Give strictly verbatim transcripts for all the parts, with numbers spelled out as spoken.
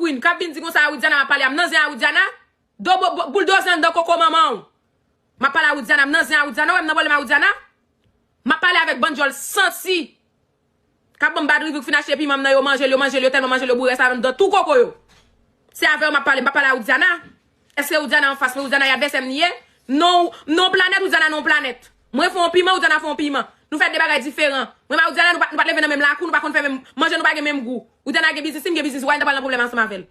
Queen, k ap vin di konsa a Widiana, m ap pale a, m nan zen a Widiana. Do, bo, bo, bouldoze anndan koko manman w. M ap pale a Widiana, m nan zen a Widiana, w wè m nan pwoblèm a Widiana. M ap pale avèk bann djòl santi. K ap ban m bad review, k fin achte piman m nan, yo manje l, yo manje l, yo tèlman manje l, yo boure sa anndan tou koko yo. Se avè yo m ap pale, m p ap pale a Widiana. Èske Widiana anfas mwen, Widiana e advèsè m li ye? Non, non planèt, Widiana non planèt. Mwen fè yon piman, Widiana fè yon piman. Nou fè de bagay diferan. Mwen ma Widiana, nou pa, nou pa t leve nan menm lakou, nou pa konn fè menm, manje nou pa gen menm gou. Widiana gen biznis li, m gen biznis, why m ta pral nan pwoblèm ansanm avè l?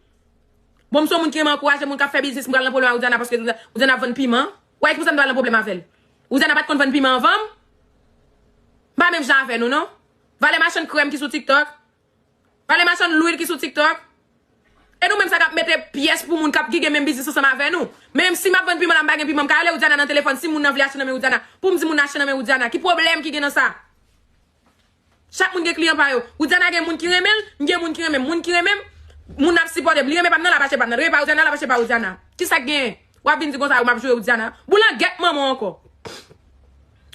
Bon, m se yon moun ki renmen ankouraje moun k ap fè biznis, m pral nan pwoblèm a Widiana paske Widiana ap vann piman. Why ki pou sa m ta pral nan pwoblèm avè l? Widiana pa t konn vann piman anvan m? M pa menm jan avè nou, non. Valè machann krèm ki sou TikTok. Valè machann lwil ki sou TikTok. E nou menm sa k ap mete pyès pou moun k ap, ki gen menm biznis ansanm avè nou. Men menm si m ap vann piman la, m pa gen piman, m ka rele Widiana nan telefòn si moun nan vle achte nan men Widiana. Pou m di moun nan achte nan men Widiana. Ki pwoblèm ki gen nan sa? Chak moun gen kliyan pa yo. Widiana gen moun ki renmen l, m gen moun ki renmen m. Moun ki renmen m, moun ap sipòte m. Li renmen pa m nan, l ap achte pa m nan. Li renmen pa Widiana, l ap achte pa Widiana. Kisa k genyen? W ap vin di konsa, w m ap joure Widiana. Boulangèt manman w ankò.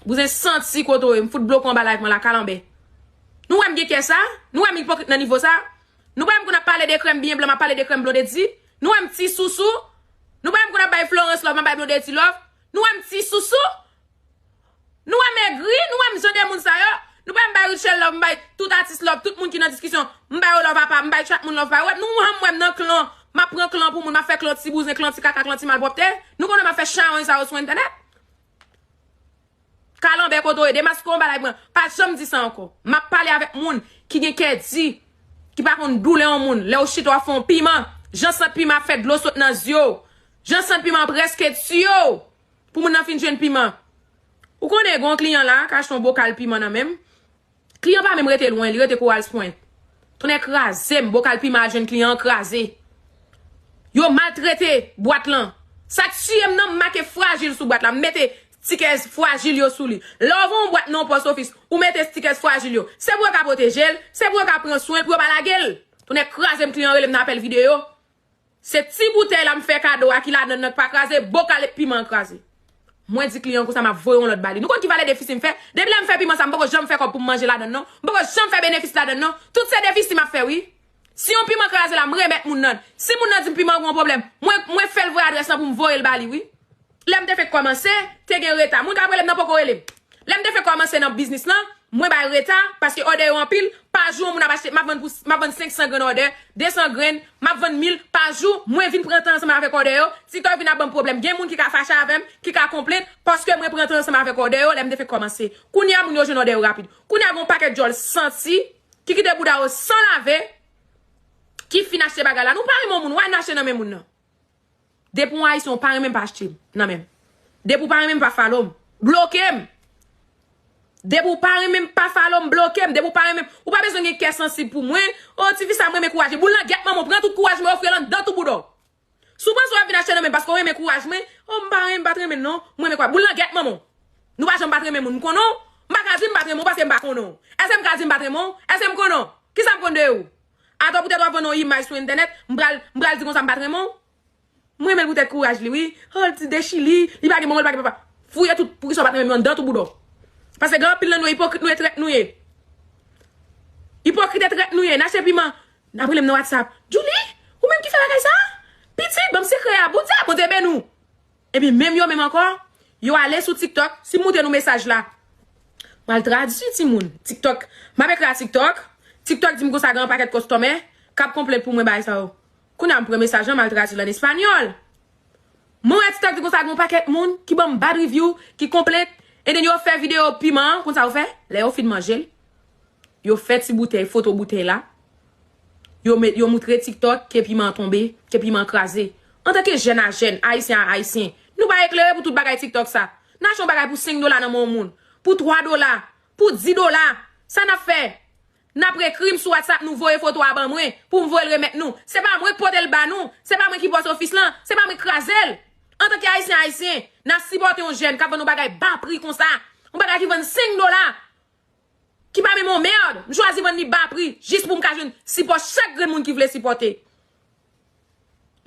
Bouzen santi kote w ye, m fout bloke w anba live mwen la, kalanbè. Nou wè m gen kè sa? Nou wè m ipokrit nan nivo sa? Nou pa wè m konn ap pale de krèm byen blan, m ap pale de krèm Blondedy? Nou wè m ti sousou? Nou pa wè m konn ap bay Florence love, m ap bay Blondedy love? Nou wè m ti sousou? Nou wè m egri, nou wè m jan de moun sa yo. Nou pa wè m bay Rutshelle love, m bay tout atis love, tout moun ki nan diskisyon, m bay yo love apa, m bay chak moun love pa yo. Nou wè m, wè m nan klan, m ap pran klan pou moun, m ap fè klan ti bouzen, klan ti kaka, klan ti malpwòpte. Nou konnen m ap fè chawony sa yo sou entènèt. Kalanbè kote w ye, demaske w anba live mwen. Pa janm di sa ankò. M ap pale avèk moun ki gen kè di, ki pa konn doulè yon moun. Lè w chita w ap fè yon piman, jan sant piman ap fè dlo sot nan zye w. Jan sant piman prèske tiye w. Pou moun nan fin jwenn piman. Ou konnen gen yon kliyan la, k achte yon bokal piman nan men m. Kliyan pa menm rete lwen, li rete Corals Point. Tonnè kraze m, bokal piman al jwenn kliyan an kraze. Yo maltrete bwat lan. Sa tiye m nan, m make frajil sou bwat la. M mete stikè frajil yo sou li. Lè w voye yon bwat nan yon pòs ofis, ou mete stikè frajil yo. Se pou yo ka pwoteje l, se pou yo ka pran swen l, pou yo pa lage l. Tonnè kraze m, kliyan rele m nan apèl videyo. Se ti boutèy la m fè kado a ki ladann nan k pa kraze, bokal epi piman an kraze. Mwen di kliyan konsa m ap voye yon lòt ba li. Nou konn ki valè defisi m fè? Depi lè m fè piman sa, m poko janm fè kòb pou m manje ladann non. M poko janm fè benefis ladann non. Tout se defisi m ap fè wi. Si yon piman kraze la, m remèt moun nan. Si moun nan di m piman an gen yon pwoblèm, mwen, mwen fè l voye adrès lan pou m voye l ba li wi. Lè m te fenk kòmanse, te gen reta. Moun k ap rele m nan poko rele m. Lè m te fenk kòmanse nan biznis lan, mwen bay reta, paske òdè yo anpil, pa jou yon moun ap achte, m ap vann pou, m ap vann senk san grenn òdè, de san grenn, m ap vann mil pa jou, mwen vin pran tan ansanm avèk òdè yo, TikTok vin ap ban m pwoblèm. Gen moun ki ka fache avè m, ki ka konplent, paske mwen pran tan ansanm avèk òdè yo, lè m te fenk kòmanse. Kounye a moun yo jwenn òdè yo rapid. Kounye a gen yon pakèt djòl santi, ki kite bouda yo san lave, ki fin achte bagay la. Nou pa renmen yon moun, why n achte nan men moun nan? Depi w Ayisyen, w pa renmen m pa achte nan men m. Depi w pa renmen m pa follow m, bloke m. Depi w pa renmen m pa follow m, bloke m. Depi w pa renmen m, ou pa bezwen gen kè sansib pou mwen. O, tifi sa m renmen kouraj li. Boul nan gèt manman w, pran tout kouraj mwen ofri l anndan tou bouda w. Si w panse w ap vin achte nan men m paske w renmen kouraj mwen, o, m pa renmen, m pa t renmen l non. M renmen kouraj. Boul nan gèt manman w. Nou pa janm pa t renmen moun. M konnen w. M pa ka di m pa t renmen w paske m pa konnen w. Èske m ka di m pa t renmen w? Èske m konnen w? Kisa m konn de ou? Atò poutèt w ap vann yon imaj sou entènèt, m pral, m pral di konsa m pa t renmen w? M renmen l poutèt kouraj li wi. O, l ti de Chili, li pa gen manman, li pa gen papa. Fouye tout, poukisa w pa t renmen m anndan tou bouda w? Paske gen anpil nan nou ipokrit nou ye, trèt nou ye. Ipokrit e trèt nou ye. N achte piman, n ap rele m nan WhatsApp. Djouly, ou menm ki fè bagay sa? Pitit, ban m sekrè a. Bondye, Bondye beni w. Epi menm yo menm ankò, yo ale sou TikTok, si m montre nou mesaj la, m al tradui timoun. TikTok, m ap ekri a TikTok, TikTok di m konsa gen yon pakèt kòstòmè k ap konplent pou mwen bagay sa yo. Kounye a m pran mesaj lan, m al tradui l an espanyòl. Mwen wè TikTok di konsa gen yon pakèt moun ki ban m bad review, ki konplent, and then yo fè videyo piman an, konn sa yo fè? Lè yo fin manje l, yo fè ti boutèy, foto boutèy la. Yo met, yo moutre TikTok ke piman an tonbe, ke piman an kraze. Antanke jèn a jèn, ayisyen a ayisyen, nou pa eklere pou tout bagay TikTok sa. N achte yon bagay pou senk dola nan men yon moun, pou twa dola, pou di dola. Sa n ap fè? N ap ekri m sou WhatsApp, nou voye foto a ban mwen, pou m voye l remèt nou. Se pa mwen k pote l ba nou, se pa mwen ki pòs ofis lan, se pa mwen k kraze l. Antanke ayisyen a ayisyen, n ap sipòte yon jèn k ap vann yon bagay ba pri konsa, yon bagay ki vann senk dola. Ki pa menm yon mèd, m chwazi vann li ba pri, jis pou m ka jwenn sipò chak grenn moun ki vle sipòte.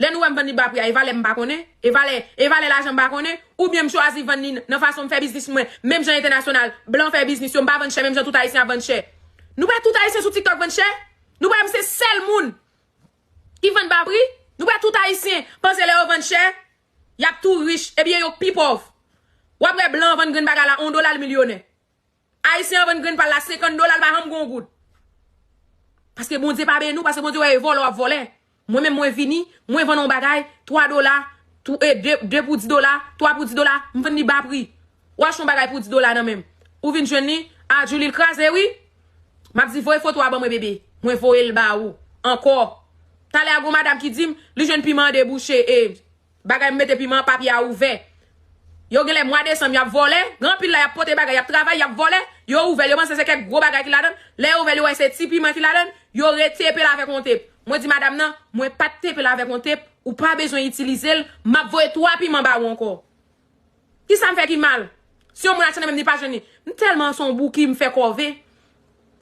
Lè nou wè m vann li ba pri a, e valè m pa konnen, e valè, e valè lajan m pa konnen, oubyen m chwazi vann li nan fason m fè biznis mwen, menm jan entènasyonal, blan fè biznis yo, m pa vann chè, menm jan tout ayisyen ap vann chè. Nou pa tout ayisyen sou TikTok vann chè? Nou pa wè m se sèl moun Ki vann ba pri? Nou wè tout Ayisyen panse lè yo vann chè, y ap tou rich, ebyen yo pi pòv. W ap wè blan vann grenn bagay la yon dola, l milyonè. Ayisyen an vann grenn pa l la senkant dola, l pa janm gen yon goud. Paske Bondye pa beni w, paske Bondye wè e vòlè w ap vòlè. Mwen menm mwen vini, mwen vann yon bagay, twa dola, tou, e, de, de pou dis dola, twa pou dis dola, m vann li ba pri. W achte yon bagay pou dis dola nan men m. Ou vin jwenn li, a Djoulie l kraze wi. M ap di voye foto a ban mwen bebe. Mwen voye l ba ou. Ankò. Talè a gon madanm ki di m, li jwenn piman an debouche, e, bagay m mete piman an, papye a ouvè. Yo genlè mwa desanm, y ap vòlè. Gen anpil la, y ap pote bagay, y ap travay, y ap vòlè. Yo ouvè l, yo panse se kèk gwo bagay ki ladan l. Lè yo ouvè l, yo wè se ti piman ki ladan l. Yo retepe l avèk yon tep. Mwen di madanm nan, mwen pa t tepe l avèk yon tep. Ou pa bezwen itilize l. M ap voye twa piman ba ou ankò. Kisa m fè ki mal? Si yon moun achte nan men m, li pa jwenn li. M tèlman se yon bouki, m fè kòve.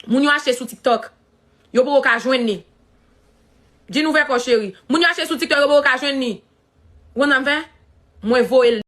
Moun yo achte sou TikTok. Yo poko ka jwenn li. Djin ouvè kò cheri. Moun yo achte sou TikTok, yo poko ka jwenn li. Ou konn sa m fè? Mwen voye l